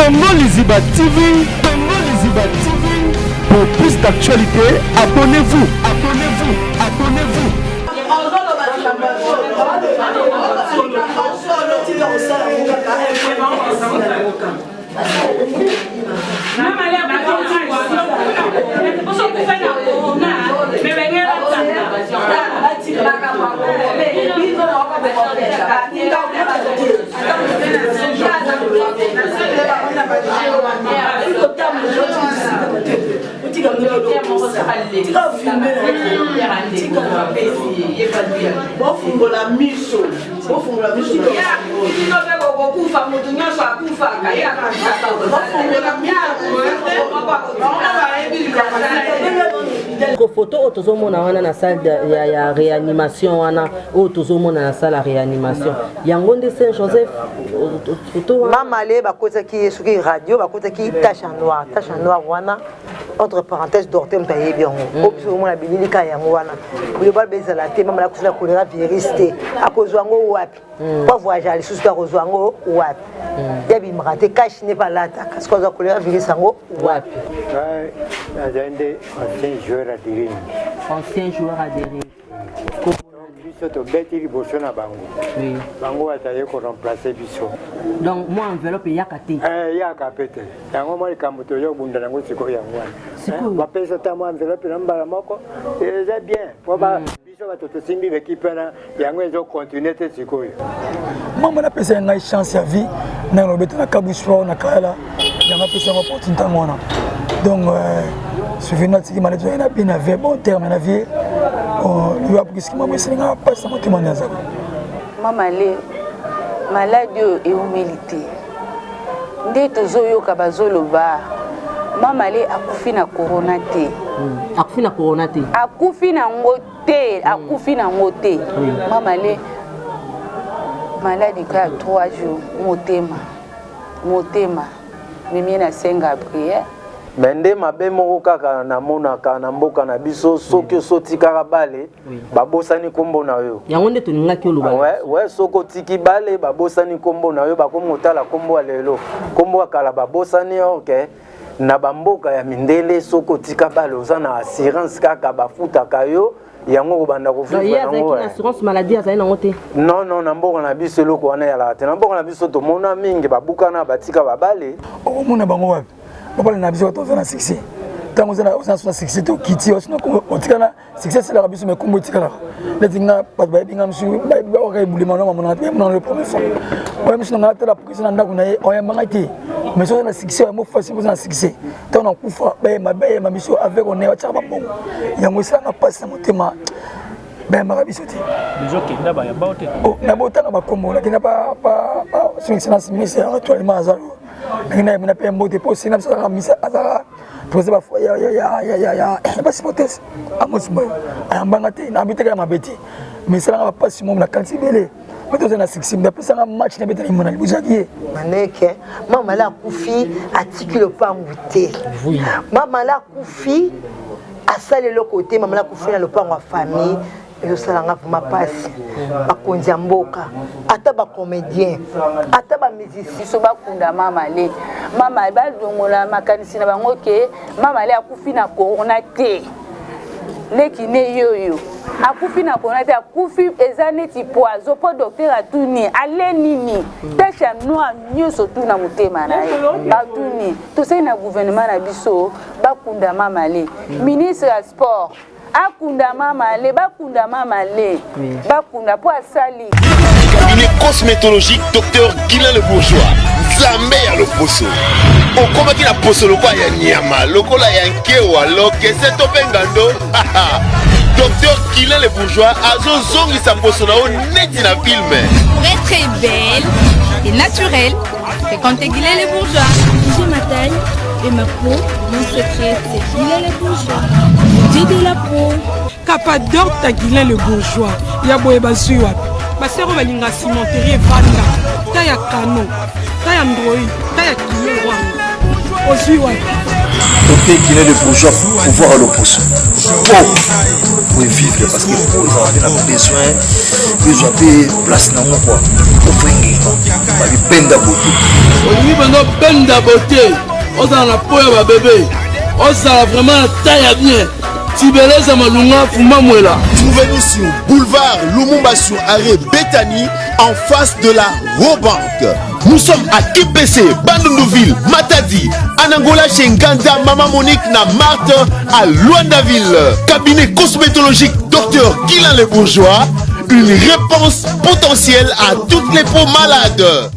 Congo Liziba TV, Congo Liziba TV. Pour plus d'actualités, abonnez-vous, abonnez-vous, abonnez-vous. Bofungola miso, bofungola miso. Bino mpe bokokufa, moto nyonso akufaka ye Ko photo oyo tozomona wana na salle ya, ya réanimation wana oyo tozomona na salle ya réanimation yango nde Saint Joseph photo wana. Mama le bakotaki ye soki radio bakotaki tache en noir tache en noir wana entre parenthèse docteur moto ayebi yango mm. oyo biso omona bilili kaka yango wana biloba bezala te mama akozala kolera virus te akozwa yango wapi mm. po avoyage lisusu te akozwa yango wapi mm. ye abimaka te cash ne mpe alataka soki azwa kolera virus yango wapi azali nde ancien joueur ya diring ancien joueur ya diring biso tobeti liboso na bango bango bazaye koremplace biso donc mwa enveloppe eyaka te eh, eyaka mpe te yango mwa likambo tozo kobunda nango sikoyo yango wana eh, bapesa ata mwa enveloppe na mbala moko eza bien mpo hmm. biso bato tosimbi bekipe wana yango ezokontinue te sikoyo mama napesa ngai chance ya vie ndenge nalobeta na kabu sport na kayala yango apesa yango opportunité ntango wana donc euh, souvenir atiki maladi na bien na vie bon terme na vie liwa puisque mama esalinga mpasi na motema nde azali mama le maladi oyo eumeli te nde tozoyoka bazoloba mama le akufi na corona te hmm. akufi na corona te akufi na yango te hmm. akufi na yango te mama le maladi kaka 3 jours motema motema mimie na saint gabriel me nde mabe moko kaka namonaka na mboka na biso soki osotikaka bale babosani nkombo na yo yango nde tolingaki oloba ouais, ouais, soki otiki bale babosani nkombo na yo bakomi kotala nkombo ya lelo nkombo ya kala babosani ok na bamboka ya mindele soki otika bale oza na assurance kaka bafutaka yo yango kobanda kovivre yango assurance maladie azali nango te non non na mboka na biso eloko wana eyalaka te na mboka na biso tomona mingi babukana batika babale okomona bango wapi babale na biso toza na succès ntango oza na succès te okiti otikala succès esilaka biso mais kombo etikalaka neti nga bato bayebi nga mosusu bayoka ebulema na mamona te mona le premier fois oya mosusu na nga atala pokisi na ndako na ye oyambanga te mais soki na succès yango facile oza na succès ntango nakufa bayema bayema biso avec one batiaka bambongo yango esalanga mpasi na motema bayambaka biso te oh, na botanga bakombo nakenda pa son excellence ministre ya actuellement aza nakenda yemona mpe mbote mpo sina biso azalaka président basupporters amos mbayo ayambanga te nayambi te kaka mabe te mais esalanga bapasi momo nakanisi ebele me toza na succès moto apesanga match nabeta na imona liboso yaki ye maneke mama la akufi atiki lopangu te mama la akufi asali eloko te mama la akufi na lopango ya famille ezosala nga vraimen mpasi bakonzi ya mboka ata bacomédien ata bamusicien biso bakunda mama le mama balongola makanisi na bango ke mama le akufi na corona te leki ne yoyo akufi na corona te akufi eza neti poison mpo docteur atuni ale nini tache ya noir nyonso tu na motema na ye batuni tosali na gouvernement na biso bakunda mama le ministre ya sport akunda mama le bakunda mama le bakunda mpo asali cabinet cosmétologique docteur Guilain le bourgeois nzambe ya loposo okomaki na poso lokola ya nyama lokola ya nkewa lokese to mpe ngando docteur Guilain le bourgeois azozongisa poso na yo neti na filme Pour être belle et naturelle, fréquentez Guilain le bourgeois. J'ai ma taille et ma peau, mon secret, c'est Guilain le bourgeois. Dieu de la peau. Capador ta Guilain le bourgeois ya boye bazwi wapi basero balinga cimenterie evanda ta ya kano ta ya ndroi ta ya kilo wana ozwi wapi. Docteur Guinée le bourgeois pouvoir à l'opposition po vivre parce que po ezala mpe na besoin ezwa mpe place nango kua ofengenga babibenda bote. Olingi mpenza obenda bote, ozala na po ya babebe, ozala vraiment na taille ya bien. Tibeleza Malunga Fumba Mwela. Trouvez-nous sur boulevard Lumumba sur arrêt Bethany en face de la Robank. Nous sommes à KPC, Bandundouville, Matadi, Anangola chez Nganda, Maman Monique na Marthe à Luandaville. Cabinet cosmétologique Docteur Guilain Le Bourgeois, une réponse potentielle à toutes les peaux malades.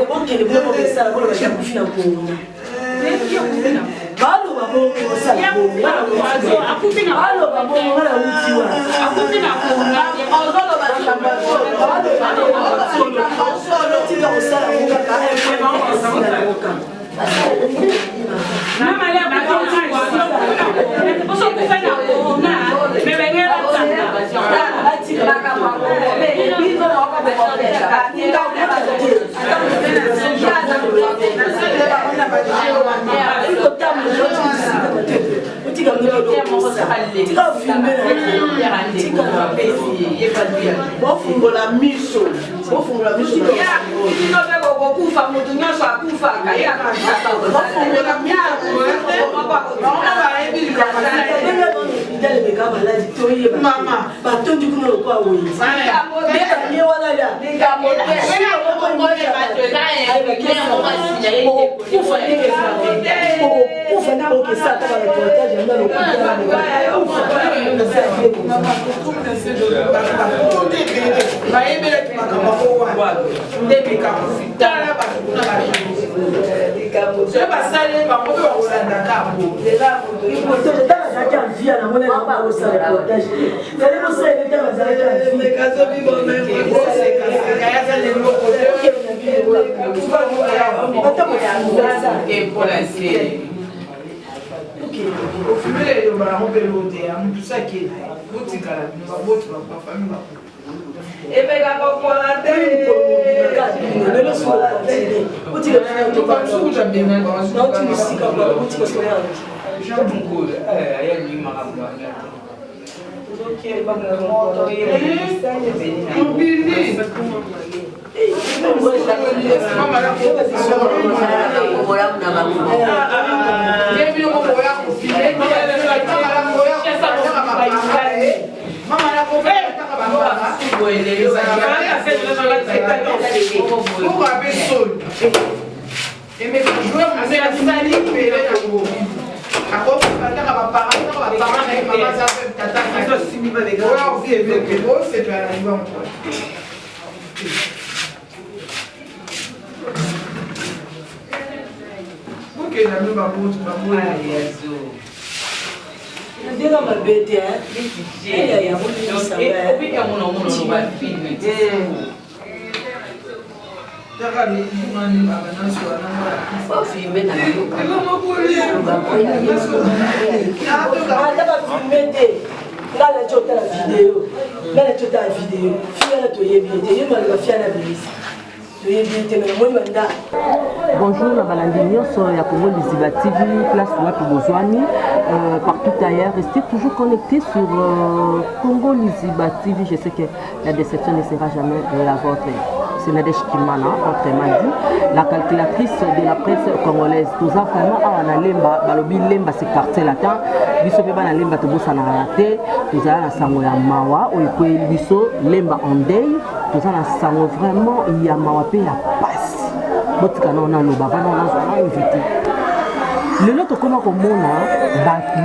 Bokende kuna bokesala boloba akufi na corona baloba bongo osala bongo baloba bongo nga nauti wana tika kosala ngo kaka Bofungola miso, bofungola miso. Bino mpe bokokufa, moto nyonso akufaka. Ye bofungola miso. Batondi kuna lokwa wenze ye wana ya okokufa ndenge okokufa ndenge okesa ata bareportage yango Bayebelaki makambo yango wana nde likambo. Tala bato kuna soki basali bango mpe bakolandaka ntango azalaki envie yango nde nakosala reportage fale kosala ye ntango azalaki envie. Ofimele eloba yango mpe lote ya motu saki na ye botikala bino baboti bafami bako Emeka kopola te. Emeka joueur monene asali pele yango akobataka baparent baparent na ye mama aza pe tata oya ovi emeke osepela na libango. Bokenda no babotu baboya. Ndenge mabe te. Ata bafilme te, nga nati otala video, nga nati otala video fiana toyebi ye te, ye maloba fiana bimisi toyebi ye te, me namoni banda. Bonjour na balandi nyonso ya Congo Liziba TV, place wapi bozwami, partout ailleurs, restez toujours connectés sur Congo Liziba TV. Je sais que la déception ne sera jamais la vôtre. C'est Nadège Kimana, autrement dit, la calculatrice de la presse congolaise. Toza vraiment awa na Lemba, balobi Lemba c'est quartier latin. Biso pe bana Lemba tobosanaka te, tozala na sango ya mawa oyo ekweyeli biso Lemba en deuil. Toza na sango vraiment ya mawa pe ya pasi. Botika nao naloba, bana nazwa na invité. Lelo tokoma komona bato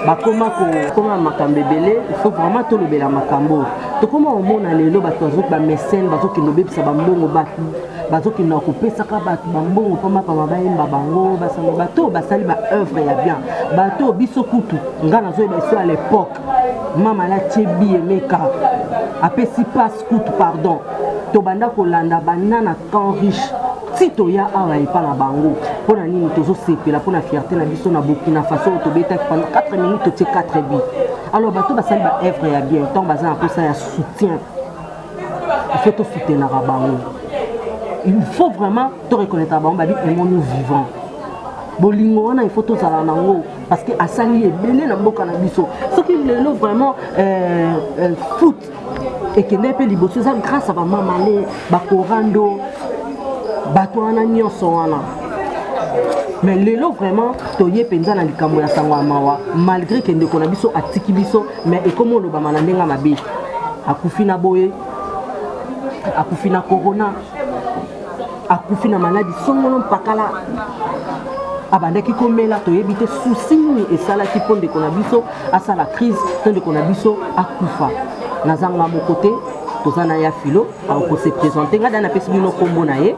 Bakoma kokoma makambo ebele, il faut vraiment tolobela makambo oyo. Tokoma komona lelo bato bazo ba mécène bazokende kobebisa bambongo bato bazokende kopesaka bato bambongo mpo mapama bayemba bango basanga bato oyo basali ba œuvre ya bien bato oyo biso kutu ngai nazoyeba biso à l'époque mama latie biemeka apesi passe kutu pardon tobanda kolanda banda na camp riche ti toya awa epa na bango mpo na nini tozosepela mpo na fierté na biso na burkina faso oyo tobetaki pendant 4 minutes totie 4 but alors bato basali ba œuvre ya bien ntango baza na mposa ya soutien il faut tosoutenaka bango il faut vraiment to reconnaître bango babi aimons nous vivant bolingo wana il faut tozala nango parce que asali ebele na mboka na biso soki lelo vraiment euh, euh, foot ekende mpe liboso eza grâce ya bamamale bakorando bato wana nyonso wana mais lelo vraiment toye mpenza na likambo ya sango ya mawa malgré ke ndeko na biso atiki biso mais ekomi olobama na ndenge ya mabe akufi na boye akufi na corona akufi na maladi songolo mpakala abandaki komela toyebi te susi nini esalaki mpo ndeko na biso asala crise to ndeko na biso akufa naza nga moko te toza na ya filo akose présente ngai da napesi bino nkombo na ye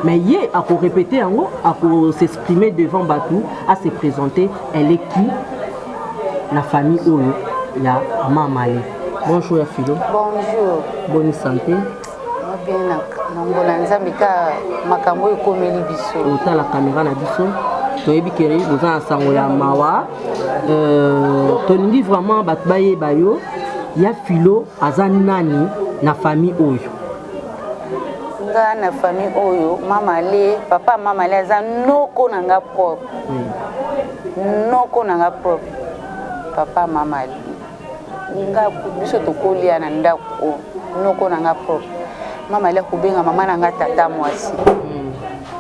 mais ye akorepete yango akosexprime devant bato ase présente elle est qui na famille oyo ya mamale bonjour ya filo bonjour boni santé bien na ngola nzambe ka makambo oyo ekomeli biso otala kamera na biso toyebi ke boza na sango ya mawa euh, tolingi vraiment bato bayeba yo ya filo aza nani na famille oyo nga na famille oyo mama le papa mama le aza noko na nga propre mm. noko na nga propre papa mama le nga biso tokolia na ndako oyo noko na nga propre mama ale akobenga mama na nga tata mwasi mm.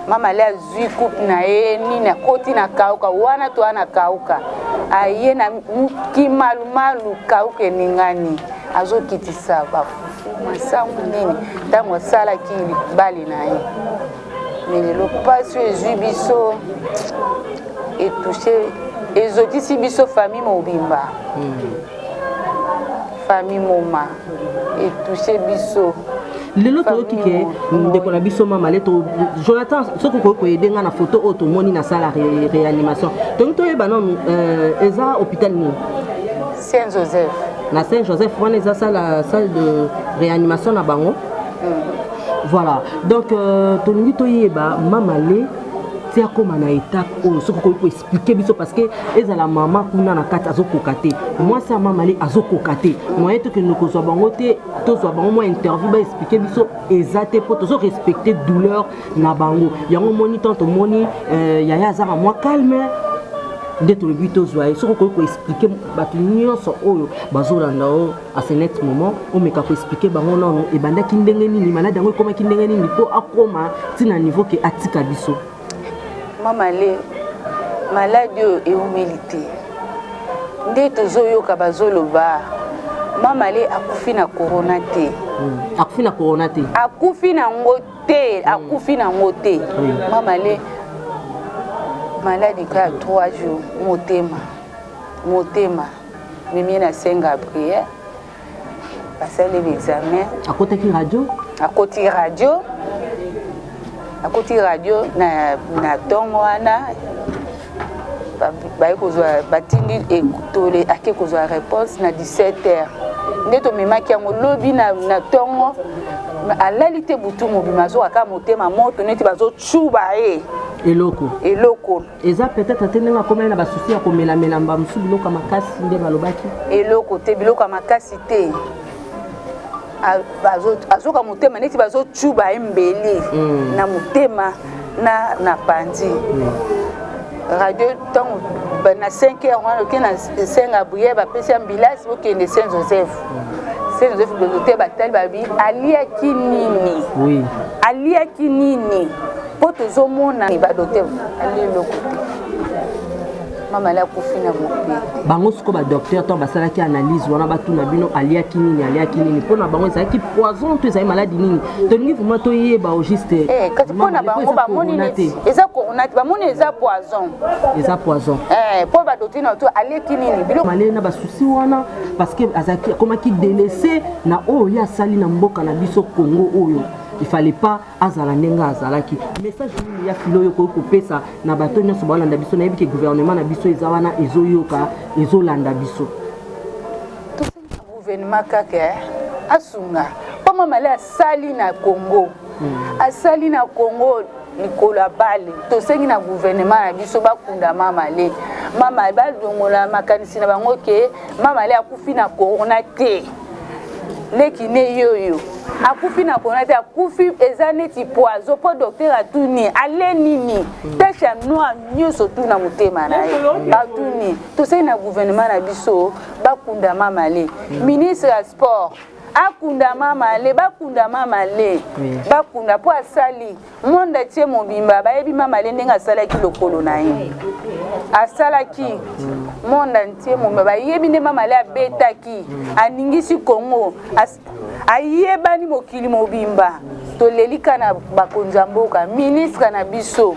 mama ale azwi coupe na ye nini akoti na kauka wana toa na kauka aye na kimalumalu kauka eningani azokitisa bafufu masangu nini ntango asalaki libali na ye me lelo mpasi oyo ezwi biso etouche ezokisi biso famille mobimba hmm. famille moma etouche biso lelo toyoki ke ndeko na biso mama le jonathan soki okoki koyede ngai na foto oyo tomoni na sala réanimation tolingi toyeba nanu euh, eza hôpital nini saint joseph na saint joseph wana eza salle de réanimation na bango Voilà, donc euh, tolingi toyeba mama le ti akóma na étape oyo soki okoki koexplike biso parce que ezala mama kuna na kati azokoka te mwasi ya mama le azokoka te moyen tokende kozwa bango te tozwa bango mwa interview baexplike biso eza te mpo tozo respecte douleur na bango yango omoni tant tomoni euh, yaya azaka mwa calme nde tolobi tozwa ye soki okoki koexplike bato nyonso oyo bazolanda oyo à ce net moment omeka koexplike bango nano ebandaki ndenge nini maladi yango ekomaki ndenge nini mpo akoma ntina niveau ke atika biso mama le maladi oyo eumeli te nde tozoyoka bazoloba mama le akufi na corona te hmm. akufi na corona te akufi na yango te hmm. akufi na yango te mama le maladi kaka 3 jours motema motema mimie na saint gabriel basali examen akotaki radio akoti radio akoti radio na, na ntongo wana baye kozwa batindi etole ake kozwa réponse na 17 heures nde tomemaki yango lobi na ntongo alali te butu mobima azokaka motema moto neti bazocuba ye eloko eloko eza peut-être te ndenge akomaki na basusi ya komelamela bamosusu biloko ya makasi nde balobaki eloko te biloko ya makasi te azoka motema neti bazocuba ye mbeli mm. na motema na, na panzi mm. radio ntango na 5 heures wana oke na saint gabriel bapesi ambulance bokende saint joseph mm. saint joseph te batali babi aliaki nini oui. aliaki nini mpo tozomona ba docteur ali eloko te. Mama ale akufi na mopepe. Bango sikoyo badocteur ntango basalaki analyse wana, batuna bino aliaki nini, aliaki nini? Mpo na bango ezalaki poison to ezali maladi nini? Tolingi vraiment toyeba au juste. Eh, kasi mpo na bango bamoni neti eza corona te, bamoni eza poison. Eza poison. Eh, mpo badocteur na to aliaki nini biloko male na basusi wana, parce que azalaki akomaki délaissé na oyo ye asali na mboka na biso Congo oyo. Il fallait pas azala ndenge azalaki. Message nini ya filo oyo okoki kopesa na bato nyonso baolanda biso? Nayebi ke gouvernement na biso eza wana, ezoyoka, ezolanda biso. Tosengi na gouvernement kaka asunga, mpo mama le asali na Congo, asali na Congo likolo ya bale. Tosengi na gouvernement na biso bakunda mama le. Mama, balongola makanisi na bango ke mama le akufi na corona te. Leki ne yoyo akufi na corona te, akufi eza neti poison, mpo docteur atuni ale nini, tache ya noir nyonso tu na motema na ye atuni. Tosengi na gouvernement na biso bakunda mama le. Ministre ya sport akunda mama le, bakunda mama le, bakunda mpo asali monde atie mobimba bayebi mama le ndenge asalaki lokolo na ye, asalaki monde entier mobimba bayebi nde mama le abetaki, aningisi Congo, ayebani mokili mobimba. Toleli ka na bakonzi ya mboka, ministre na biso,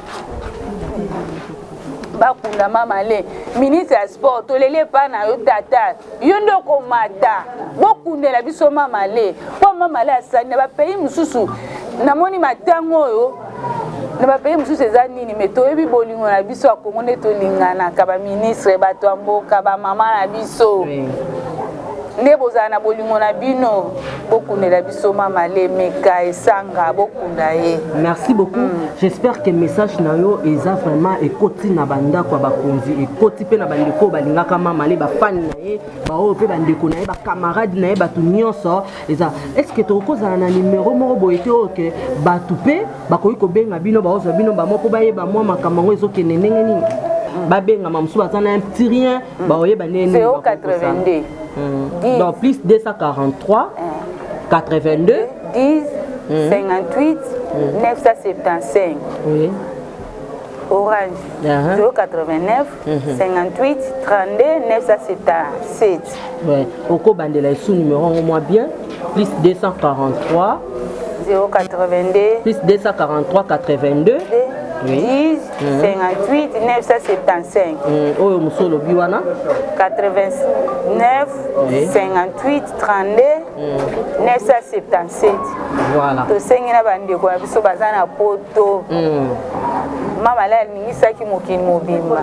bakunda mama le. Ministre ya sport, toleli epai na yo tata, yo nde okomata, bokundela biso mama le, mpo mama le asali na bapays mosusu. Namoni matango oyo na bapays mosusu eza nini? Me toyebi bolingo na biso ya Kongo nde tolinganaka, baministre, bato ya mboka, bamama na biso nde bozala na bolingo na bino. Bokundela biso mama le meka esanga, bokunda ye. Merci beaucoup. J'espère que message na yo eza vraiment ekoti na bandako ya bakonzi, ekoti mpe na bandeko oyo balingaka mama le, bafani na ye, baoyo mpe bandeko na ye, bacamarade na ye, bato nyonso eza. Est ce que tokozala na numero moko boye te oyo ke bato mpe bakoki kobenga bino, baozwa bino bamo mpo bayeba mwa makambo yango ezokende ndenge nini? Babengama mosusu baza na un petit rien, baoyeba ndenge nini. 082. Donc plus 243 82. 10 58 975. Oui. Orange. 089 58 32 977. Ouais. Okobandela esu numéro yango mwa bien: plus 243. 082. Plus 243 82. Oui. 10 58 975. Oyo mosu olobi wana? 89. 58 32 977. Voilà. Tosengi na bandeko na biso baza na poto. Mama le aningisaki mokili mobimba.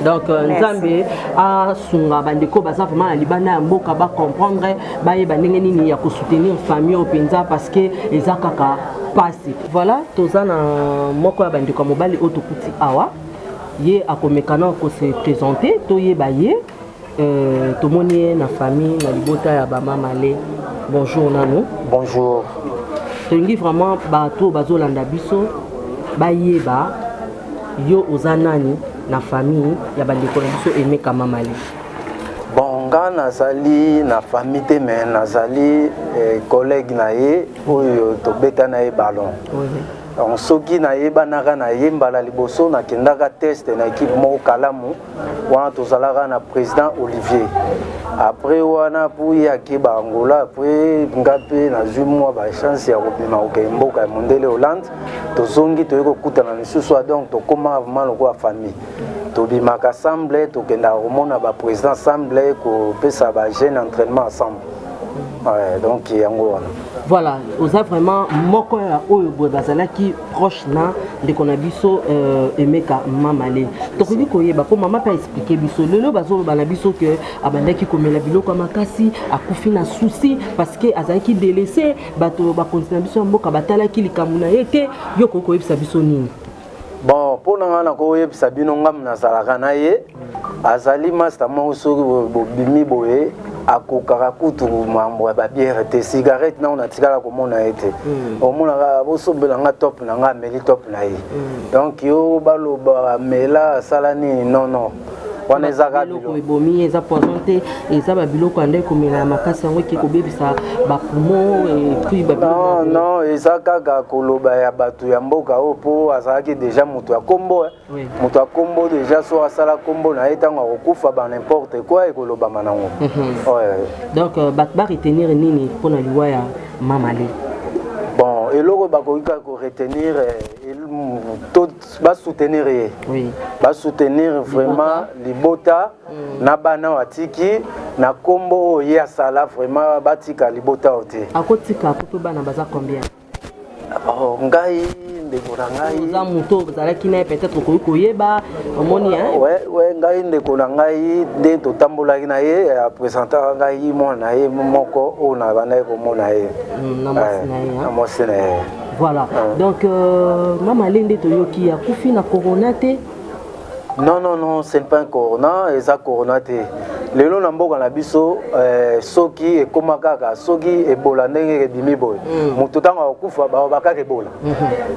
Donc Merci. Nzambe asunga bandeko baza vraiment na libanda ya mboka, bacomprendre, bayeba ndenge nini ya kosoutenir famille oyo mpenza, parce que eza kaka pasi. Voilà, toza na moko ya bandeko ya mobali oyo tokuti awa. Ye akomeka na kose présenter, toyeba ye. Tomoni ye na famille, na libota ya bamama le. Bonjour nanu. Bonjour. Tolingi vraiment bato oyo bazolanda biso bayeba yo oza nani na famille ya bandeko na biso Emeka Mamale. Bon, nga nazali na famille te, mais nazali collègue na ye oyo tobeta na ye ballon. Donc soki nayebanaka na ye mbala liboso, nakendaka test na équipe moko Kalamu wana, tozalaka na président Olivier. Après wana mpo ye ake baangola, après nga mpe nazwi mwa bachance ya kobima kokende mboka ya mondele Hollande. Tozongi, toyei kokutana lisusu. Donc tokómaka vraiment lokola famille, tobimaka ensemble, tokendaka komona baprésident ensemble, kopesa bajeune entraînement ensemble. Ouais, donc yango wana. Voilà, oza vraiment moko ya oyo boye bazalaki proche na ndeko na biso Emeka Mamale. Tokoki koyeba mpo mama mpe aexpliquer biso lelo, bazoloba na biso ke abandaki komela biloko ya makasi, akufi na souci parce que azalaki délaissé, bato bakonzi na biso ya mboka batalaki likambo na ye te. Yo koki koyebisa biso nini? Bon, mpo na ngai nakoyebisa bino, ngamu nazalaka na ye, azali master moko. Soki bobimi boye, akokaka kutu mambo ya babière te, cigarette nao natikala komona ye te. Omonaka bosombela nga top na nga, ameli top na ye. Donc yo baloba amela, asala nini, non non, wana ezaka biloko ebomi, eza poison te, eza babiloko ya nde komela ya makasi, yango eke kobebisa. bapoumon et puis non non, eza kaka koloba ya bato ya mboka oyo, mpo azalaki déjà moto ya kombo. Moto ya kombo déjà, so asala kombo na ye, ntango akokufa, ba n'importe quoi ekolobama nango. Donc bato baretenir nini mpona liwa ya Mamale? Bon, eloko bakoki kaka koretenir, to basoutenir ye, basoutenir vraiment libota na bana oyo atiki na nkombo oyo ye asala. Vraiment, batika libota oyo te. Akotika po mpe bana baza combien? Oh, ngai, ndeko na ngai, oza moto ozalaki na ye, peut-être okoki koyeba, omoni. Ouais, ngai, ndeko na ngai nde totambolaki na ye, apresentaka ngai mwana na ye moko oyo na bandaki komona ye. Na mwasi na ye. Na mwasi na ye. Voilà, donc Mama Le nde toyoki akufi na corona te? Non, non, non, ce n'est pas un corona, eza corona te. Lelo na mboka na biso, soki ekóma kaka, soki ebola ndenge ebimi boye, moto ntango akokufa baloba kaka ebola.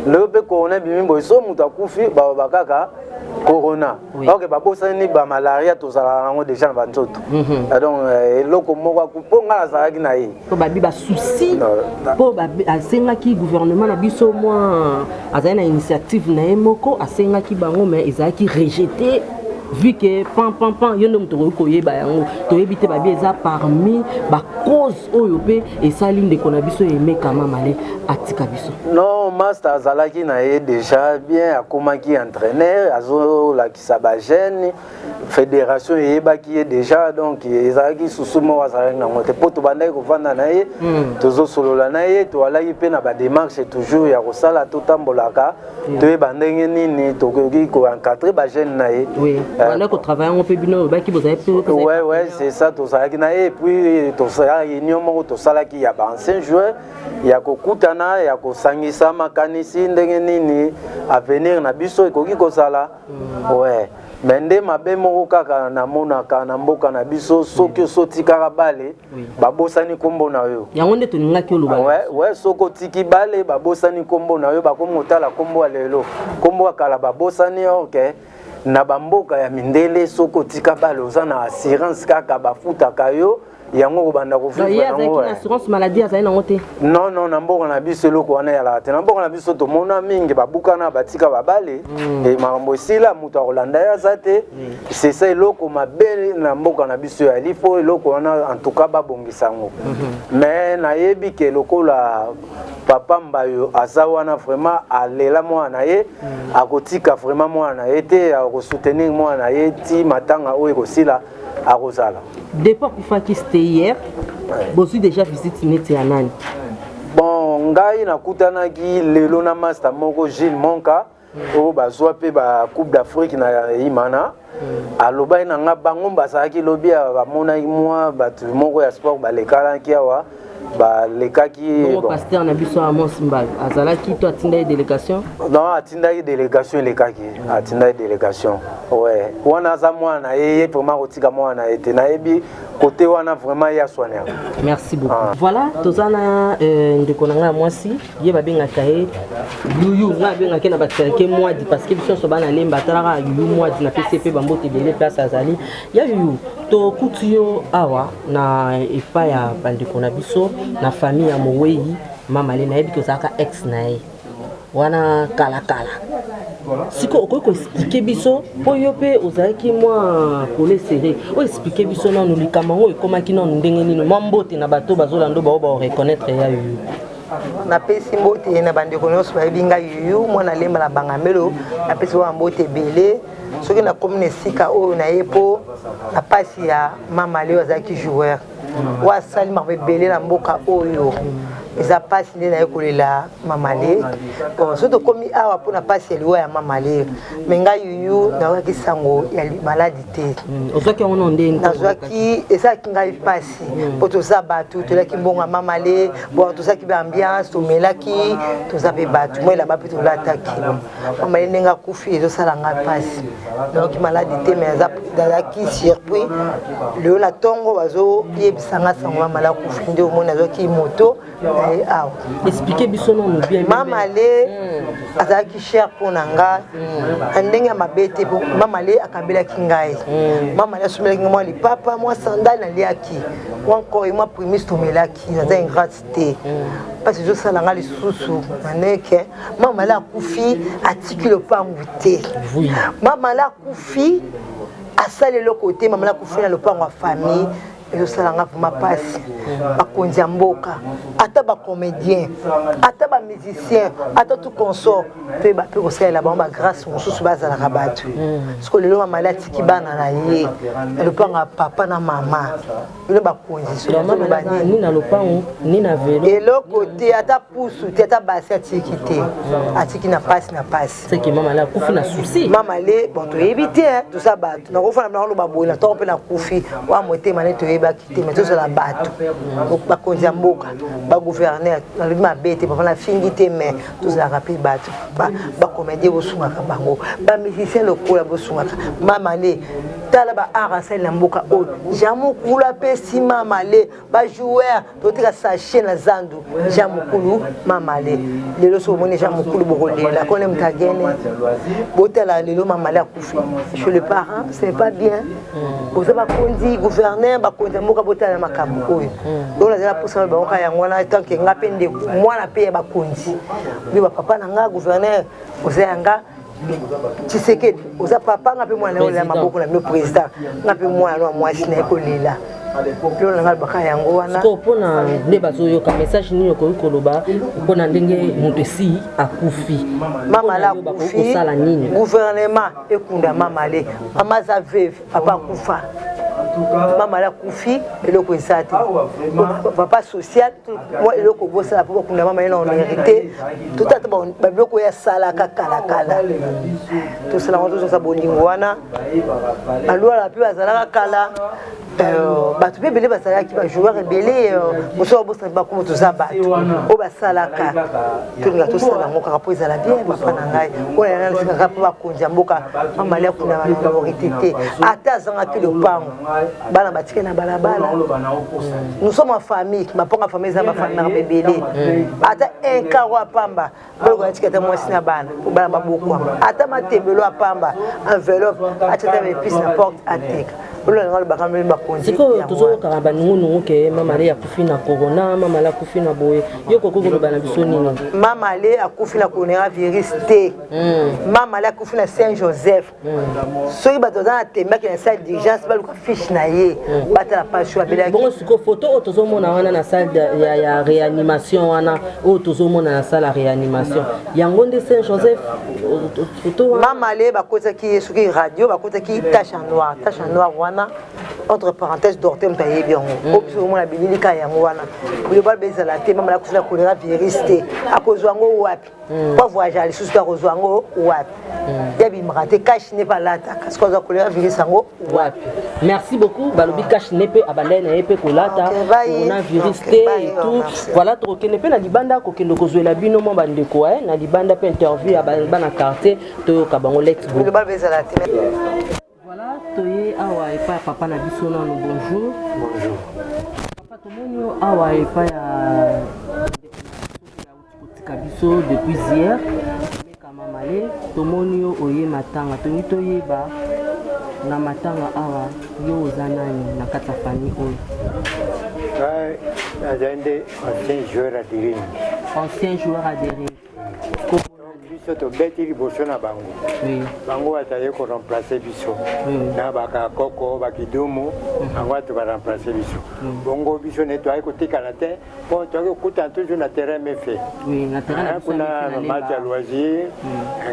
Lelo mpe corona ebimi boye, so moto akufi baloba kaka corona. Ok, babosani bamalaria tozalaka nango déjà na banzoto. Donc eloko moko mpo ngai nazalaki na ye. Mpo babi basusi, mpo asengaki gouvernement na biso mwa, azali na initiative na ye moko, asengaki bango, mais ezalaki rejeté, vu que pan pan pan. Yo nde moto okoki koyeba yango, toyebi te. Babi eza parmi bacause oyo mpe esali ndeko na biso Emeka Mamale atika biso. Non, master azalaki na ye déjà bien, akomaki entraîneur, azolakisa bajeune, fédération eyebaki ye déjà. Donc ezalaki susu moko azalaki nango te, mpo tobandaki kovanda na ye, tozosolola na ye, toalaki mpe na badémarche toujours ya kosala, totambolaka, toyeba ndenge nini tokoki koencadre bajeune na ye. Banda kotravaille yango mpe bino olobaki bozali mpe. Ouais, c'est ça, tozalaki na ye. Et puis tosala réunion moko, tosalaki ya baancien joueur, ya kokutana, ya kosangisa makanisi ndenge nini avenir na biso ekoki kozala. Ouais, mais nde mabe moko kaka namonaka na mboka na biso, soki osotikaka bale, babosani nkombo na yo. Yango nde tolingaki oloba. Ouais, soki otiki bale, babosani nkombo na yo, bakomi kotala nkombo ya lelo, nkombo ya kala babosani. Ok, na bamboka ya mindele, soki otika bale, oza na assurance kaka, bafutaka yo yango, kobanda kovivre yango. Assurance maladie azali nango te? Non, non, na mboka na biso eloko wana eyalaka te. Na mboka na biso tomona mingi babukana, batika babale, e makambo esila, moto akolanda ye aza te. C'est ça eloko mabe na mboka na biso yali fo eloko wana, en tout cas babongisa yango. Mais nayebi ke lokola papa Mbayo aza wana, vraiment alela mwana na ye, akotika vraiment mwana na ye te, akosoutenir mwana na ye ti matanga oyo ekosila, akozala. Depuis akufaki, c'était hier, bozwi déjà visite neti ya nani? Bon, ngai nakutanaki lelo na master moko, Gilles Monka, oyo bazwa mpe bacoupe d'Afrique na Imana. Alobaki na nga bango bazalaki lobi awa, bamonaki mwa bato moko ya sport balekalaki awa, balekaki. Bon, pasteur na biso Amos Mbayo azalaki to atindaki délégation? Non, atindaki délégation, elekaki, atindaki délégation. Ouais, wana aza mwana na ye, ye vraiment akotika mwana na ye te. Nayebi kote wana vraiment ye aswanaka. Merci beaucoup. Ah. Voilà, toza na ndeko na ngai ya mwasi, ye babengaka ye Yuyu, ngai abengaki na bakelke Mwadi, parce que biso nyonso bana Lemba atalaka Yuyu Mwadi. Napesi ye mpe bambote ebele place azali. Ya Yuyu, tokuti yo awa na epai ya bandeko na biso, na famille ya mowei Mamale. Nayebi ke ozalaka ex na ye wana kalakala. Sikoyo okoki koexpliquer biso, mpo yo mpe ozalaki mwa kole serré, oexpliquer biso nanu likambo yango ekomaki nanu ndenge nini? Mwa mbote na bato bazolanda, bao baoreconnaître ya Yuyu. Napesi mbote na bandeko nyonso bayebi ngai Yuyu, mwana Lemba na Bangamelo. Napesi bango mbote ebele. Soki nakomi na esika oyo na ye, mpo na mpasi ya Mama Leo, azalaki joueur oyo asali makambo ebele na mboka oyo. Eza mpasi nde naye kolela Mamale. Bon, soki tokomi awa mpona mpasi ya liwa ya Mamale, mais ngai Yuyu nazwaki sango ya maladi te. Ozwaki yango no ndenge? Nazwaki, ezalaki ngai mpasi, mpo toza bato, toliaki mbongo ya Mamale. Bon, tozalaki baambiance, tomelaki, toza mpe bato, mwa elamba mpe tolataki. Mamale ndenge akufi ezosala ngai mpasi. Nayoki maladi te, mais nazalaki surpris lelo na ntongo, bazoyebisa nga sango Mamale akufi. Nde omoni nazwaki moto. na ye awa. Expliquer biso nanu bien. Mama le hmm. azalaki cher mpo na nga hmm. na ndenge ya mabe te po mama le akabelaki ngai. Hmm. Mama le asombelaki ngai mwa lipapa, mwa sandale naliaki, mwa nkoi, mwa primis tomelaki. Naza ingrate te. Mpasi ezosala nga lisusu na ndenge mama le akufi atiki lopangu te. Mama le akufi asali eloko te, mama le akufi na lopango ya famille. Ezosala nga vraiment mpasi. Bakonzi ya mboka, ata bacomédien, ata bamusicien, ata tout consort, mpe bape kosalela bango bagrâce mosusu bazalaka bato. Siko lelo mama ale atiki bana na ye na lopango ya papa na mama. Bino bakonzi ni na lopango ni na velo eloko te, ata pusu te, ata basi atiki te, atiki na pasi na pasi. C'est que mama ale akufi na souci. Mama ale bon toyebi te, toza bato nakofana nakoloba boye na ntongo mpe nakufi wa motema nde toyebaki te, mais tozala bato. Bakonzi ya mboka, bagouverneur, nalobi mabe te papa, nafingi te, mais tozalaka mpe bato. Bacomédien bosungaka bango, bamusicien lokola bosungaka mama le. Tala ba art asali na mboka oyo, Jean Mukulu apesi mama le bajoueur totika sachet na zandu. Jean Mukulu mamale lelo soki omoni Jean Mukulu bokolela kone moto agene. Botala lelo mamale akufi chez le parent, ce n'est pas bien. Boza bakonzi, gouverneur, bakonzi ya mboka, botala makambo oyo. Donc nazala mposa bango kaka yango wana, tant que nga mpe ndeko mwana mpe ya bakonzi mpe bapapa na nga, gouverneur oza ya nga, Tshisekedi oza papa nga mpe mwana olela maboko na bino, président nga mpe mwana no mwasi na ye kolela lelo na nga lobaka yango wana. Sikoyo mpona nde bazoyoka message nini okoki koloba mpona ndenge moto esi akufi? Mama la akufi, kosala nini? Gouvernement ekunda mama le, mama aza veuve, papa akufa, mama la akufi, eloko eza te. Papa social mwa eloko bosala mpo bakunda mama ye na honorité. Totata babiloko oyo asalaka kalakala, tosala yango, tozongisa bolingo wana. Balwala mpe bazalaka kala, bato mpe ebele bazalaki bajoueur ebele, mosusu babosana bakomo. Toza bato oyo basalaka, tolinga tosala yango kaka mpo ezala bien. Papa na ngai oyo nayanga nasekaka mpo bakonzi ya mboka, mamali akunda na minorité te, ata azangaki lopango, bana batike na balabala. Nous sommes en famille, mapango ya famille eza bafamille ebele, ata un karo ya pamba boloko atika ata mwasi na bana po bana babokwama, ata matembelo ya pamba, enveloppe atia ata baepice na porte ateka. Olonga alobaka mpe bakonzi. Sikoyo tozoyokaka banungunungu ke mama ale akufi na corona, mama ale akufi na boye. Yo kokoki koloba na biso nini? Mama ale akufi na coronavirus te, mama ale akufi na Saint Joseph. Soki bato baza na tembaki na salle d'urgence, baluka fiche na ye, batala pasi oyo abelaki. Bongo sikoyo photo oyo tozomona wana na salle ya réanimation wana, oyo tozomona na salle ya réanimation, yango nde Saint Joseph photo wana? Mama ale bakotaki ye soki radio, bakotaki tache en noir, tache en noir wana, entre parenthèse docteur moto ayebi yango. Oyo biso omona bilili kaka yango wana. Biloba ezala te, mama akufi na choléra virus te, akozwa yango wapi? Po voyage lisusu te, akozwa yango wapi? Ya bimaka te, cache-nez mpe alataka, soki azwa choléra virus yango wapi? Merci beaucoup. Balobi cache-nez mpe abandai na ye mpe kolata, coronavirus te et tout. Voilà, tokokende mpe na libanda, kokende kozwela bino mwa bandeko na libanda mpe interview ya bana quartier, toyoka bango. Let's go. Ezala te. Voilà, toye awa epai ya papa na biso nano. Bonjour. Bonjour. Papa, tomoni yo awa epai ya kotika biso depuis hier, meka mamale. Tomoni yo oye matanga, tolingi toyeba na matanga awa yo oza nani na kati ya famille oyo? Ngai nazali nde ancien joueur ya Daring. Ancien joueur ya Daring. Biso tobeti liboso na bango, bango bazali koremplace biso na bakakoko bakidumu, bango bato baremplace biso. Bongo biso ne toyaki kotikala te mpo toyaki kokutana toujours na terrain mefe kuna, bamatch ya loisir.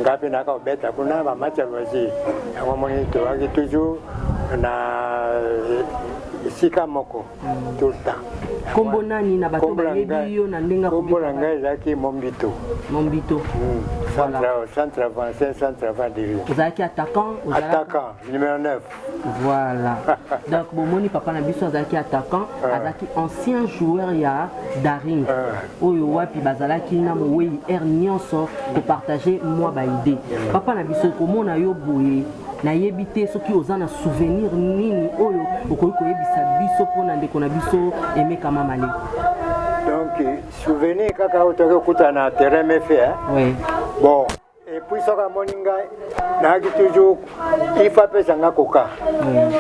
Nga mpe nayaka kobeta kuna bamatch ya loisir. Yango moni toyaki toujours na esika moko tout le temps. Kombo nani na bato bayebi yo na ndenge? Kombo na ngai ezalaki Mombito. Mombito. Centre avancé, centre avant de Ozalaki attaquant? Attaquant numéro 9. Voilà, donc bomoni papa na biso azalaki attaquant, azalaki ancien joueur ya Daring oyo wapi bazalaki na mowei aire nyonso kopartage mwa baide. Papa na biso, komona yo boye, nayebi te soki oza na souvenir nini oyo okoki koyebisa biso mpona ndeko na biso Emeka Mamale. Donc souvenir kaka oyo toki kokutana na terrain mefe. Oui. Bon, et puis soki amoni ngai, nayaki toujours, il faut apesa nga koka.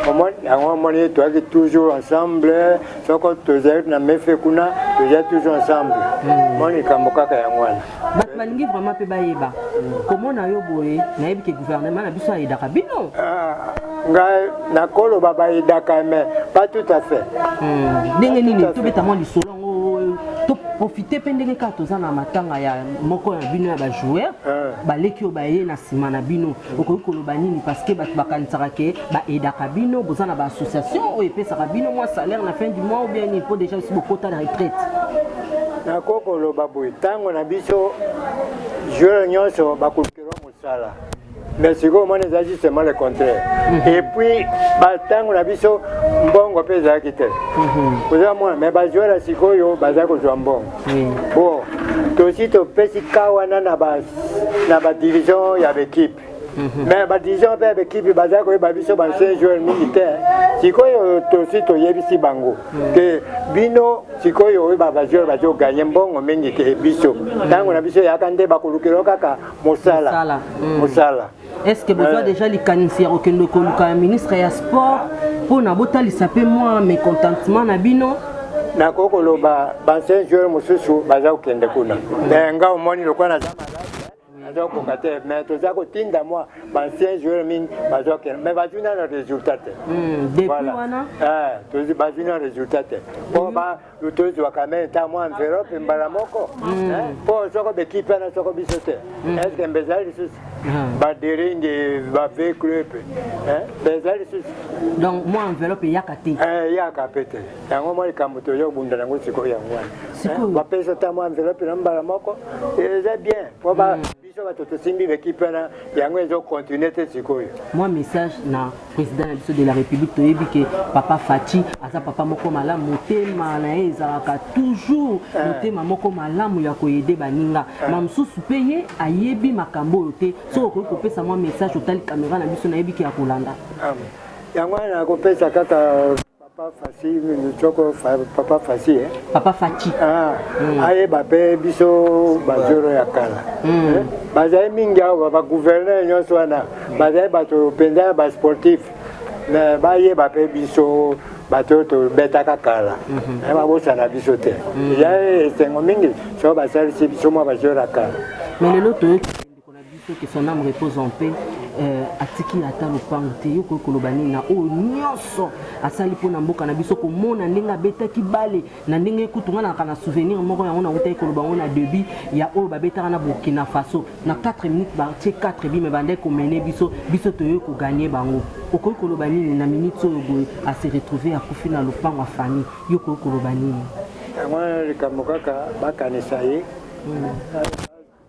Omoni yango, omoni, toyaki toujours ensemble. Soko tozali na mefe kuna, tozali toujours ensemble. Moni likambo kaka yango wana. Bato balingi vraiment mpe bayeba komona yo boye. Nayebi ke gouvernement na biso ayedaka bino. Ngai nakoloba bayedaka, mais pas tout à fait. Ndenge nini? Tobeta mwa lisolo yango, toprofite mpe ndenge kaka toza na matanga ya moko ya bino ya bajoueur baleki oyo baye na nsima na bino. Okoki koloba nini? Parce que bato bakanisaka ke baaidaka bino, boza na baassociation oyo epesaka bino mwa salaire na fin du mois ou bien nini, mpo déjà esi bokota na retraite. Nakoki koloba boye: ntango na biso, joueur nyonso bakolukela mosala, mais sikoyo omoni eza justement le contraire. Et puis batango na biso, mbongo mpe ezalaki te, oza mona. Mais bajoueur ya sikoyo baza kozwa mbongo. Bon, tosi topesi ka wana na badivision ya baekipe, mais badivision mpe ya baekipe baza koyeba biso baancien joueur mingi te. Sikoyo tosi toyebisi bango ke bino sikoyo oyo bajoueur bazoganye mbongo mingi ke biso. Ntango na biso eyaka nde bakolukela kaka mosala, mosala. Est ce que bozwa déjà likanisi ya kokende koluka ya ministre ya sport mpona botalisa mpe mwa mécontentement na bino? Nakoki koloba baancien joueur mosusu baza kokende kuna, mais nga omoni lokola naza malade, naza kokoka te. Mais toza kotinda mwa baancien joueur mingi baza kokende, mais bazwi nano résultat te. Depuis wana? Bazwi nano résultat te, mpo tozwa quand même ta mwa enveloppe mbala moko, mpo soko bekipe wana, soko biso te, est-ce mbezali lisusu baderingi bave club bezali lisusu? Donc mwa enveloppe eyaka te? Eyaka pe te. Yango mwa likambo toza kobunda nango sikoyo yango wana. Bapesa ta mwa enveloppe na mbala moko, eza bien, mpo biso bato tosimbi bekipe wana, yango ezocontinue te sikoyo. Mwa message na président na biso de la République. Toyebi ke papa Fatshi aza papa moko malamu, motema na ye ezalaka toujours motema moko malamu ya koaider baninga. Ma mosusu mpe ye ayebi makambo oyo te. Soki okoki kopesa mwa message, otali caméra na biso, nayebi ke ya kolanda. Yango wana nakopesa kaka papa Fatshi, soko papa Fatshi. Papa Fatshi. Ayeba mpe biso bajoueur ya kala. Bazali mingi awa, bagouverneur nyonso wana bazali bato mpenza ya basportif, mais bayeba mpe biso bato oyo tobetaka kala, babosana biso te. Eza esengo mingi soko basalisi biso mwa bajoueur ya kala. Mais lelo toyoki ndeko na biso, que son âme repose en paix, atiki ata lopango te. Yo koki koloba nini na oyo nyonso asali mpona mboka na biso, komona ndenge abetaki bale, na ndenge kutu nga naka na souvenir moko yango nautaki koloba yango na début ya oyo babetaka na Burkina Faso, na 4 minutes batie 4 buts, mais bandaki komene biso, biso toyoki koganye bango. Okoki koloba nini na minute oyo boye ase retrouve akufi na lopango ya famille? Yo koki koloba nini? Yango wana likambo kaka bakanisa ye,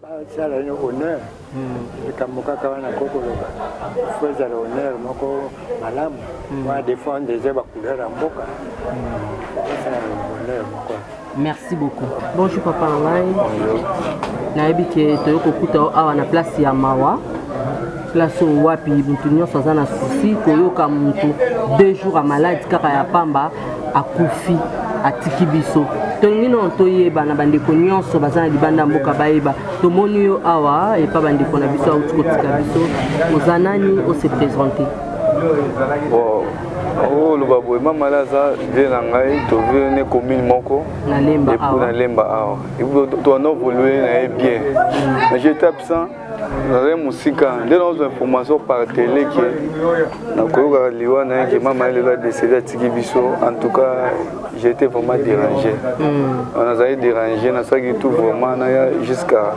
basala ye honneur. Likambo kaka wana kokoloba, fo ezala honneur moko malamu wana, défendre eza bacouleur ya mboka, basala honneur moko. Merci beaucoup. Bonjour papa na ngai, nayebi ke toyei kokuta yo awa na place ya mawa, place oyo wapi motu nyonso aza na souci koyoka motu 2 jours ya malade kaka ya pamba, akufi, atiki biso. Tolingi nano toyeba na bandeko nyonso baza na libanda ya mboka bayeba. Tomoni yo awa epa bandeko na biso auti kotika biso. Oza nani? Ose présente. Bon, oloba boye, mama aza vie na ngai, tovie ne commune moko. Na Lemba. Et puis na Lemba awa, et puis toana évolué na ye bien, mais j'étais absent, nazali mosika. Nde nazwa information par télé ke nakoyokaka liwa na ye, ke mama ye lelo adécédé, atiki biso. En tout cas, j'ai été vraiment dérangé. Nazali dérangé, nasalaki tout vraiment naya jusqu'à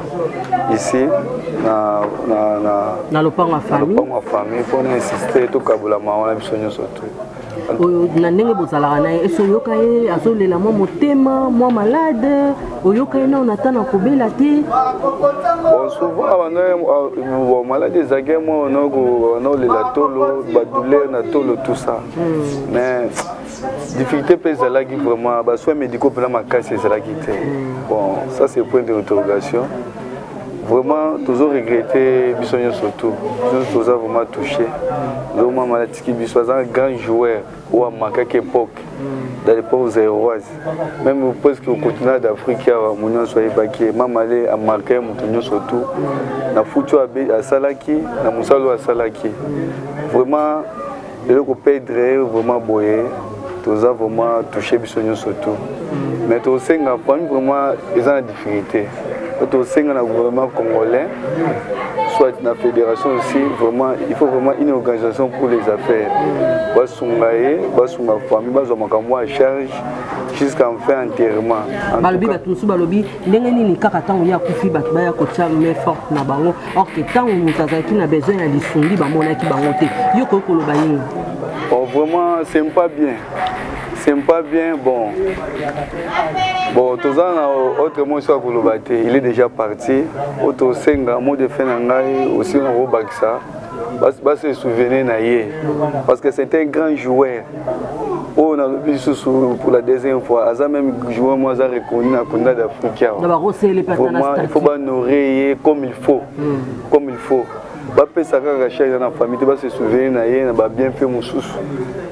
ici na na lopango ya famille. Lopango ya famille, mpona insiste tokabola mawa na biso nyonso tu. Oyo na ndenge bozalaka na ye, esi oyoka ye azolela mwa motema, mwa malade? Oyoka ye nano ata na kobela te? Bon, souvent abanda, bon, malade ezalaki mwa banaolela tolo, badouleur na tolo, tout ça. Mais difficulté mpe ezalaki vraiment, basoins médicaux mpena makasi ezalaki te. Bon, ça c'est point d'interrogation. Vraiment tozo regretter biso nyonso tout. Biso nyonso toza vraiment touché. Lelo mama atiki biso aza un grand joueur oyo amakaki époque dans l'époque zairoise. Même presque au continent d'Afrique awa mo nyonso ayebaki ye. Mama ale amarka ye moto nyonso tout. Na foot oyo asalaki, na mosala oyo asalaki. Vraiment lelo ko perdre ye vraiment boye toza vraiment touché biso nyonso tout. Mais tosenga famille vraiment eza na difficulté. Tosenga na gouvernement congolais soit na fédération aussi vraiment il faut vraiment une organisation pour les affaires basunga ye basunga famille bazwa makambo ya charge jusqu'à fin enterrement. Balobi bato mosusu balobi ndenge nini kaka ntango ye akufi bato baya kotia main forte na bango, or que ntango moto azalaki na besoin ya lisungi bamonaki bango te. Yo koki koloba nini? Oh, vraiment c'est pas bien, c'est pas bien. Bon, bon, toza na autre mot so akoloba te, il est déjà parti. Oyo tosenga mot de fin na ngai aussi na kobakisa base souvenir na ye parce que c'est un grand joueur oyo nalobi lisusu pour la deuxième fois, aza même joueur mo aza reconnu na continent d'Afrique awa. Vraiment il faut bahonorer ye comme il faut, comme il faut. Bapesa kaka charge na famille te, base souvenir na ye na babienfait mosusu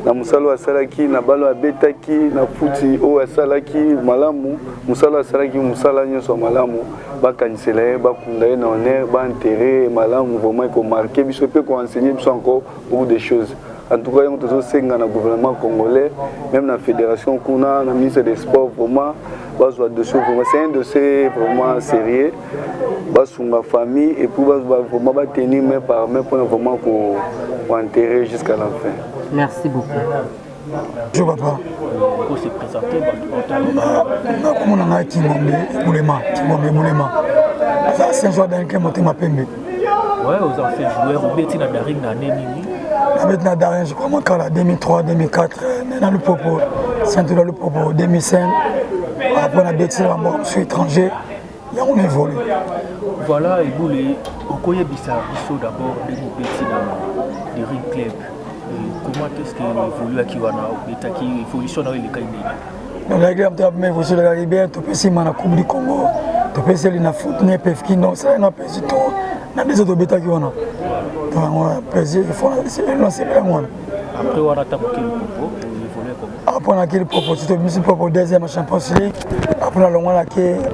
na mosala oyo asalaki, na balo abetaki, na futi oyo asalaki malamu, mosala oyo asalaki, mosala nyonso ya malamu. Bakanisela ye, bakunda ye na honneur, baenterre malamu. Vraiment ekomarquer biso mpe koenseigner biso encore beaucoup de choses. En tout cas yango tozosenga na gouvernement congolais, même na fédération kuna, na ministre des sports, vraiment bazwa dossier. Vraiment c'est un dossier vraiment sérieux. Basunga famille et puis vraiment batenir main par main mpona vraiment koenterrer jusqu'à la fin. Merci beaucoup. Bonjour papa. Se présenter. Nakomona ngai Kingombe Ebulema, Kingombe Ebulema, aza ancien joueur d'Anke Motema Pembe. Ouais, oza ancien joueur, obeti na Daring na année nini? Nabeti na Daring, je crois makala 2003 2004, na Lupopo, ceinture ya Lupopo 2005. Après nabeti na bamboka mosusu étranger, yango na évolue. Voilà, Ebule, okoyebisa biso d'abord ndenge obeti na Daring Club, comment est-ce que évoluaki wana, obetaki, évolution na yo elekaki ndenge? Nalaki mpe ma évolution elekaki bien. Topesi ma na Coupe du Congo, topesi eli na foot na epefki, donc esalanga plaisir to na biso tobetaki wana. Donc yango plaisir nasepela yango wana. Après wana, ntango okei Lupopo, évolue comment? Après nake Lupopo, ti tobimisi Lupopo deuxième Champions League. Après nalongwa,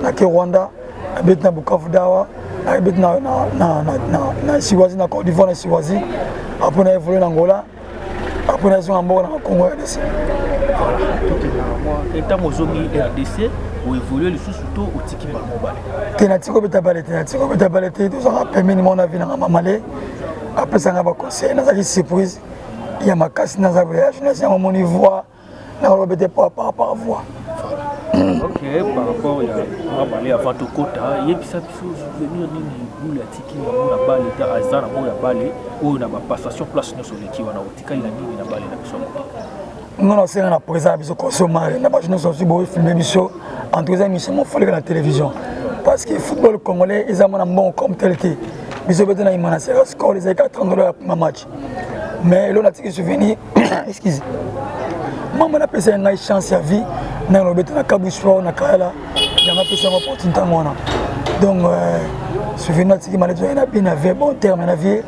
nake Rwanda, nabeti na Bukavu Dawa, nabeti na Siwazi, na Côte d'Ivoire, na Siwazi. Après na évolue na Angola, après nazonga mboka na Congo RDC. Voilà, tokenda mwa ntango ozongi RDC, oévolue lisusu to otiki bango bale? Te, natiki kobeta bale te, natiki kobeta bale te. Tozalaka pembeni moko na vie nanga Mamale, apesanga baconseil. Nazalaki surprise ya makasi, naza voyage nasi yango moni voix nakoloba te par rapport à voix. Ok, par rapport ya mabale, avant tokota, yebisa biso souvenir nini Bule atiki yango na bale ta aza nango ya bale oyo na bapassation place nyonso oleki wana, otikali na nini na bale na biso? Nga nasenga na président na biso Kosomare, na bato nyonso osi bofilme biso. En tout cas eza émission mofoleka na télévision parce que football congolais eza mwana mbongo comme tel te. Biso bete na imana sera score ezalaki 30 dollar ya prima match. Mais elo natiki souvenir, excuse mama, napesa ngai chance ya vie ndenge nalobeta na Kabu Sport na Kayala, yango apesa yango opportunité yango wana. Donc souvenir natiki male, tozali na bien na vie, bon terme na vie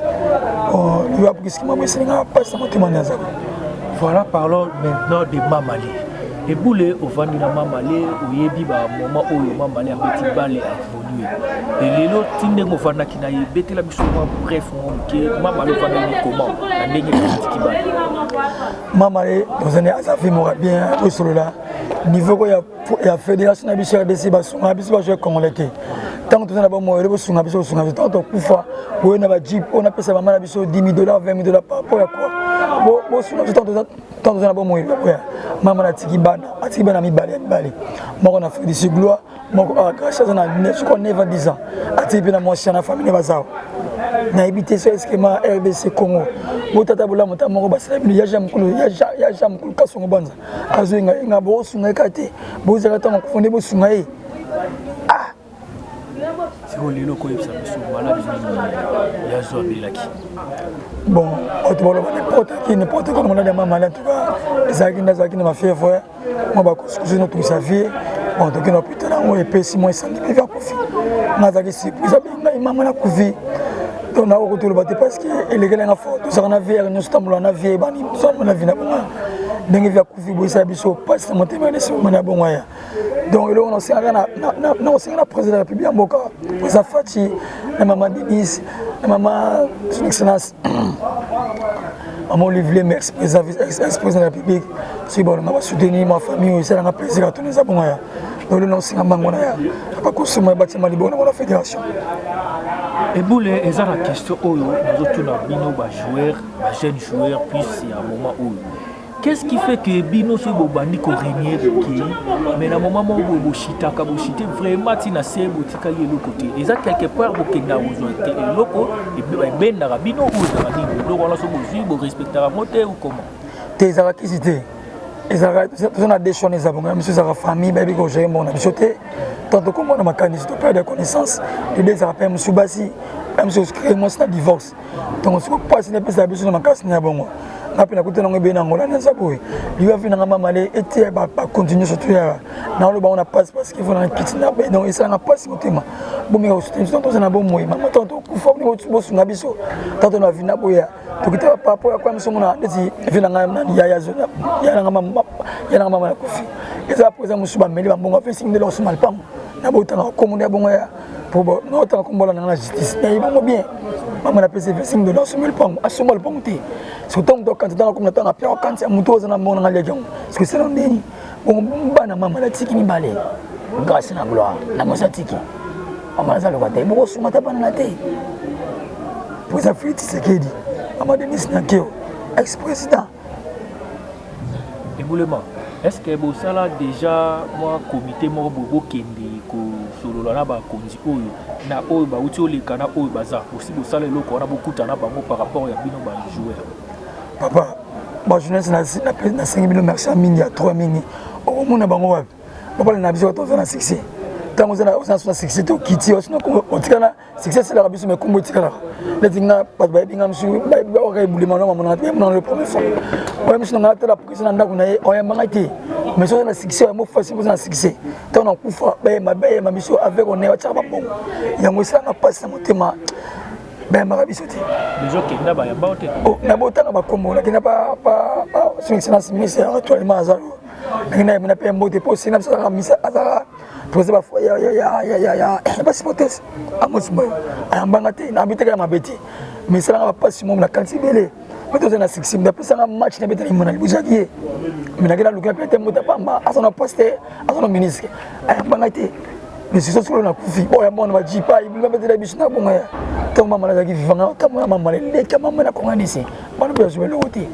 liwa puisque mama esalinga mpasi na motema nde azali. Voilà, parlons maintenant de Mamale. Ebule, ovandi na Mamale, oyebi bamoment oyo Mamale abeti bale, aévolue elelo ti ndenge ovandaki na ye. Betela biso mwa bref mwa moke, Mamale ovandaki comment na ndenge atiki bale? Mamale tozali, aza vie moko bien. Tosolola niveau ko ya fédération na biso RDC, basunga biso bajoueur congolais te. Ntango toza na bomoi, bosunga biso, bosunga biso. Ntango tokufa, boye na bajeep oyo napesa mama na biso 10 000 dollars, 20 000 dollars par rapport ya quoi? Bosunga biso ntango toza na bomoi. Oya mama natiki bana, atiki bana mibale ya mibale, moko na Afrique du Sud, Gloire, moko awa Grâce, aza na sikoyo 9 à 10 ans. Atiki mpe na mwasi na famille bazawa. Nayebi te so eske ma RDC Congo botata bolamu ta moko basala bino ya Jean Mokulu, ya Jean Mokulu Kasongo Banza azoyenga yenga, bosunga ye kaka te, bozala ntango akufa nde bosunga ye. Ah, sikoyo lelo okoyebisa biso maladi nini ya zo abelaki? Bon, bato baloba n'importe qui, n'importe quoi. Maladi ya mamale, en tout cas ezalaki nde azalaki na bafièvre, mwa bakosukusu notungisa vie. Bon, toki na hôpital, yango epesi mwa esangi mpe akufi. Nga azalaki surprise abengi ngai mama nakufi. Donc nakoki kotoloba te parce que elekeli nga fort. Tozalaka na VR nyonso tambola na vie ebani tozalaka na vie na bongo. Ndenge vie akufi boyisa biso mpasi na motema elesi bomani ya bongo ya. Donc eloko nasengaka nakosenga na président ya République ya mboka président Fatshi na mama Denise na mama son excellence mama Olive Lembe ex-président ex-président de la République soki balonga basoutenir ma famille oyo esalanga plaisir atoni eza bongo ya lelo naosenga mbango na ya bakosoma batia maliboko na bona fédération. Ebule eza na question oyo nazotuna bino bajoueur, bajeune joueur plus ya moment oyo. Qu'est-ce qui fait que bino soki bobandi ko régner bokei mais na moment moko boye boshitaka boshite vraiment ti na se botikali eloko te eza quelque part bokendaka kozwa te eloko ebendaka bino oyo ezalaka nini eloko wana soki bozwi borespectaka yango te ou comment? Te ezalaka kisi te, ezalaka toza na deux choix eza bongo. Biso ezalaka famille bayebi kogere mbongo na biso te. Tant tokomona makanisi to perdre connaissance de deux, ezalaka mpe mosusu basi mosusu crée mwasi na divorce. Donc soki mpasi napesaka biso na makasi na ya bongo, nga mpe nakuta nango ebele na Ngola naza boye liwa vi nanga mamale eteya bakonti nyonso to ya naoloba ngo na mpasi parce que fona kiti na be. Donc esalanga mpasi motema bomeka kosuteni biso toza na bomoi mama ntango tokufa bosunga biso tanto na vi na boya tokita papa oyo akoya biso mona neti vi na ngai nani ya nanga mama nakufi eza po eza mosusu bameli bambongo afesi ndele osoma lipango na botanga komona ya bongo ya po naotanga kombola nanga na justice nayebi bango bien. Mama napesi 25 dola asomba lupango, asomba lupango te. Soki ntango moto akanisa ntango akomi na ntango apia akanisa moto oyo aza na mbongo nanga aliaki yango soki esala ndeni bongo. Bana mama natiki mibale, Grâce na Gloire na mwasi atiki mama naza loka te bokosunga ta bana na te. Président Félix Tshisekedi, mama Denis Nakeo ex président. Ebulema, est ce que bosala déjà mwa comité moko boye bokende kosolola na bakonzi oyo na oyo bauti oleka na oyo baza bosi bosala eloko wana bokutana na bango par rapport ya bino bajoueur? Papa, bajournaliste, nasengi bino merci ya mingi ya trop mingi. Okomona bango wapi? Babala na biso toza na succès. Ntango oza na succès te okiti otikala succès esilaka biso mais kombo etikalaka. Neti nga bato bayebi nga mosusu bayebi baoka ebulema na mamonaka te bayebi le premier fois oya misu na nga atala président na ndako na ye oyambanga te. Mais soki oza na succès yango facile, oza na succès ntango nakufa bayema bayema biso avec honneur batiaka bambongo yango esalanga mpasi na motema bayambaka biso te. Okenda bayamba te? Na botanga bakombo nakenda pa son excellence ministre ya retournement azalo nakenda yemona mpe mbote mpo osina biso azalaka président ya basupporters Amos Moyo ayambanga te nayebi te kaka mabe te mais esalanga bapasi momo nakanisi ebele. Me toza na succès moto apesanga match na betala imona libosaki ye me nake naluka mpe te moto apamba aza na poste aza na ministre ayambanga te. Mais succès solo nakufi oyo yambanga na bajipa babetela biso na bongo ya ntango mama nazalaki vivanga ntango na mama leleka mama na konganisi bana mpe bazwa eloko te.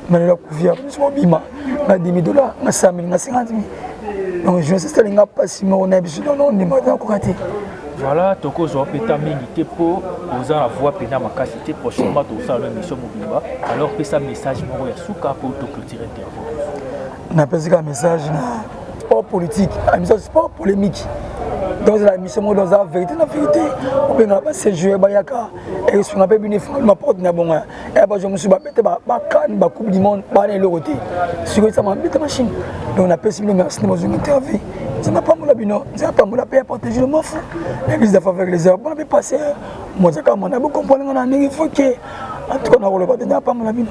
Malelo akufi ya biso mobima nga 10 dollar nga 100 000 nga 50 000. Donc je sais nga mpasi moko na biso donc ndima nakoka te. Voilà, tokozwa mpe ta mingi te mpo oza na voix mpena makasi te. Prochainement tokosala no émission mobimba. Alors pesa message moko ya suka mpo toclôture interview. Napesi kaka message na sport politique, émission sport polémique. Donc ezala émission moko eza vérité na vérité obengaka basejouer bayaka esunga mpe bino efunga maporte na bongo ya bazwa mosusu babete bakane bacoupe du monde bana eloko te sikoyo esama bete machine. Donc napesi bino merci na bozongi interview. Nzambe apambola bino, Nzambe apambola mpe aprotege le mofu l'église de faveur les heures bona mpe passe mozaka mona bocomprendre nga na ndenge foke. En tout cas nakoloba te, Nzambe apambola bino.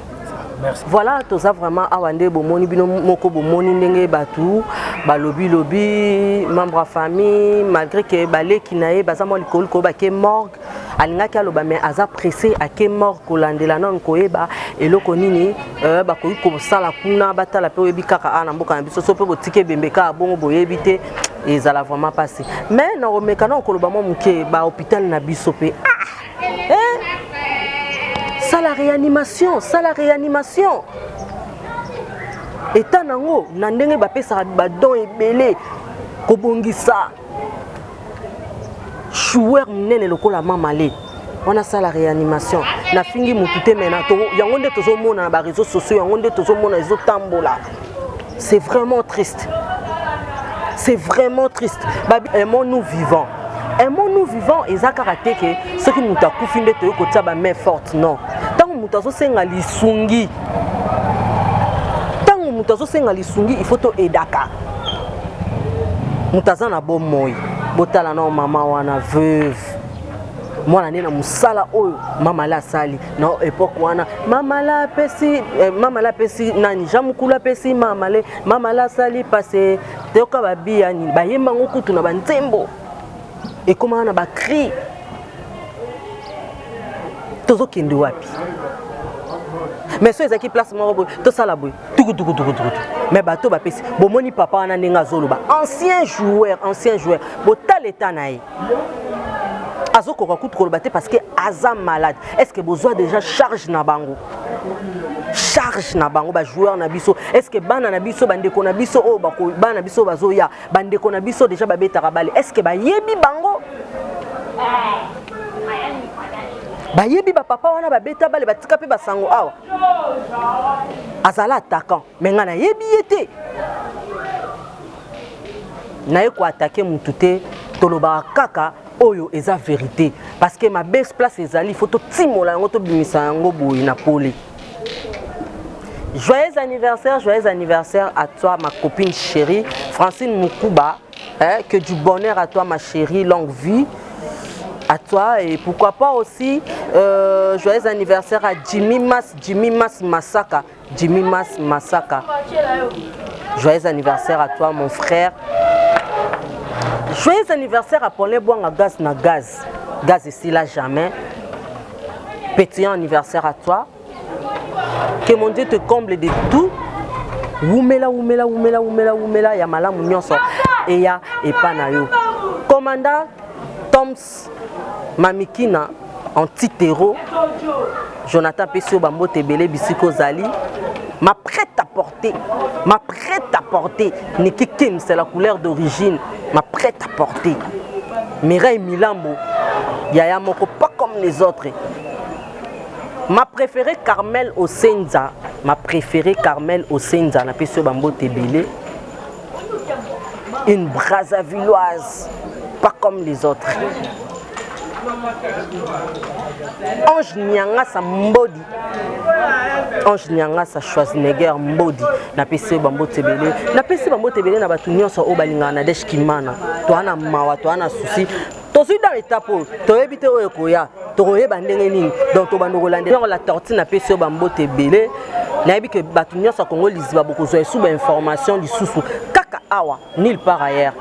Merci. Voilà, toza vraiment awa nde bomoni bino moko bomoni ndenge bato balobi lobi membre ya famille malgré que baleki na ye baza mwa likolo likolo bake morgue alingaki aloba mais aza pressé ake morgue kolandela nanu koyeba eloko nini bakoki kosala kuna batala mpe oyebi kaka awa na mboka na biso so mpe botiki ebembe kaka bongo boyebi te ezala vraiment mpasi. Mais nakomeka nano koloba mwa moke bahôpital na biso mpe ah! eh? Sala réanimation, sala réanimation eta nango na ndenge bapesaka badon ebele kobongisa joueur monene lokola Mamale wana sala réanimation. Nafingi motu te mena yango nde tozomona na baréseaux sociaux, yango nde tozomona ezotambola. C'est vraiment triste, c'est vraiment triste. Aimons nous vivants, aimons nous vivants. Eza kaka te ke soki moto akufi nde toyei kotia bamain forte. Non, ntango moto azosenga lisungi, ntango moto azosenga lisungi, il faut toedaka moto aza na bomoi. Botala nao mama wana veuve mwana nde na mosala oyo mamale asali na epoke wana mamale apesi eh, mamale apesi nani jean mokulu apesi mamale mamale asali pase toyoka babiya nini bayemba yango kutu na banzembo ekomaka na bacri tozokende wapi mais so ezalaki place moko boye tosala boye tukutukutukutukutu mais bato bapesi bomoni papa wana ndenge azoloba ancien joueur ancien joueur botala eta na ye azokoka kutu koloba te parce que aza malade est ce que bozwa déjà charge na bango charge na bango bajoueur na biso est ce que bana na biso bandeko na biso oyo bana na biso bazoya bandeko na biso deja babetaka bale est ce que bayebi bango bayebi bapapa wana babeta bale batika mpe basango awa azala attaquant me ngai nayebi ye te naye koatake mutu te tolobaka kaka oyo eza verité parce que mabe place ezali fo totimola yango tobimisa yango boye na pole Joyeux anniversaire, joyeux anniversaire à toi, ma copine chérie, Francine Mukuba. Hein, que du bonheur à toi, ma chérie, longue vie à toi. Et pourquoi pas aussi, euh, joyeux anniversaire à Jimmy Mas, Jimmy Mas Masaka. Jimmy Mas Masaka. Joyeux anniversaire à toi, mon frère. Joyeux anniversaire à Paulin Bouanga Gaz na Gaz. Gaz ici là jamais. Pétillant anniversaire à toi. Que mon Dieu te comble de tout. Wumela, wumela, wumela, wumela, wumela, ya malamu nyonso eya epa na yo. Commandant Toms Mamikina anti-terreau Jonathan apesi yo bambote ebele bisika ozali ma prête à porter ma prête à porter Niki Kim c'est la couleur d'origine ma prête à porter Mireille Milambo yaya moko pas comme les autres Ma préférée Carmel Osenza, ma préférée Carmel Osenza, na pesi yo bambote ebele. Une Brazzavilloise, pas comme les autres. Ange Nyangasa Mbodi, Ange Nyangasa Schwarzenegger Mbodi, na pesi yo bambote ebele. Na pesi bambote ebele na bato nyonso oyo balingaka na Desh Kimana. Toa na mawa, toa na souci. tozwi dans etape oyo toyebi te oyo ekoya tokoyeba ndenge nini donc tobanda kolandela yango la tortue napesi yo bambote ebele nayebi ke bato nyonso ya kongo liziba bokozwa esu bainformation lisusu kaka awa nil part ailleurs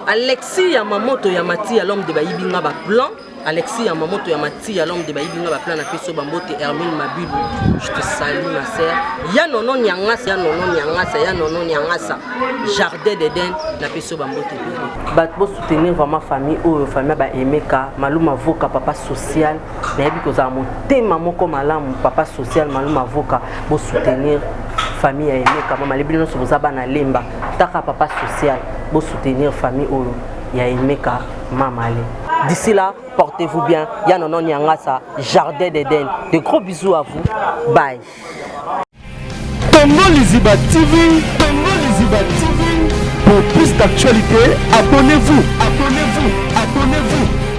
alexis ya mamoto ya matiya l'homme de bayibi nga baplan alexis ya mamoto ya matiya l'homme de bayibi nga baplan napesi yo bambote hermine mabilu je te salue ma sœur ya nono niangasa ya nono niangasa ya nono niangasa jardin d'eden napesi yo bambote ebele bato bosoutenir vraiment famille oyo famille ya baemeka maluma voka papa social nayebi kozala motema moko malamu papa social maluma voka bosoutenir famille ya emeka mama lebino nyonso boza bana lemba taka papa social bosoutenir famille oyo ya emeka mamale d'ici là portez-vous bien ya nono niangasa jardin d'eden de gros bisous à vous bye Congo Liziba TV, Congo Liziba TV. Pour plus d'actualités, abonnez-vous.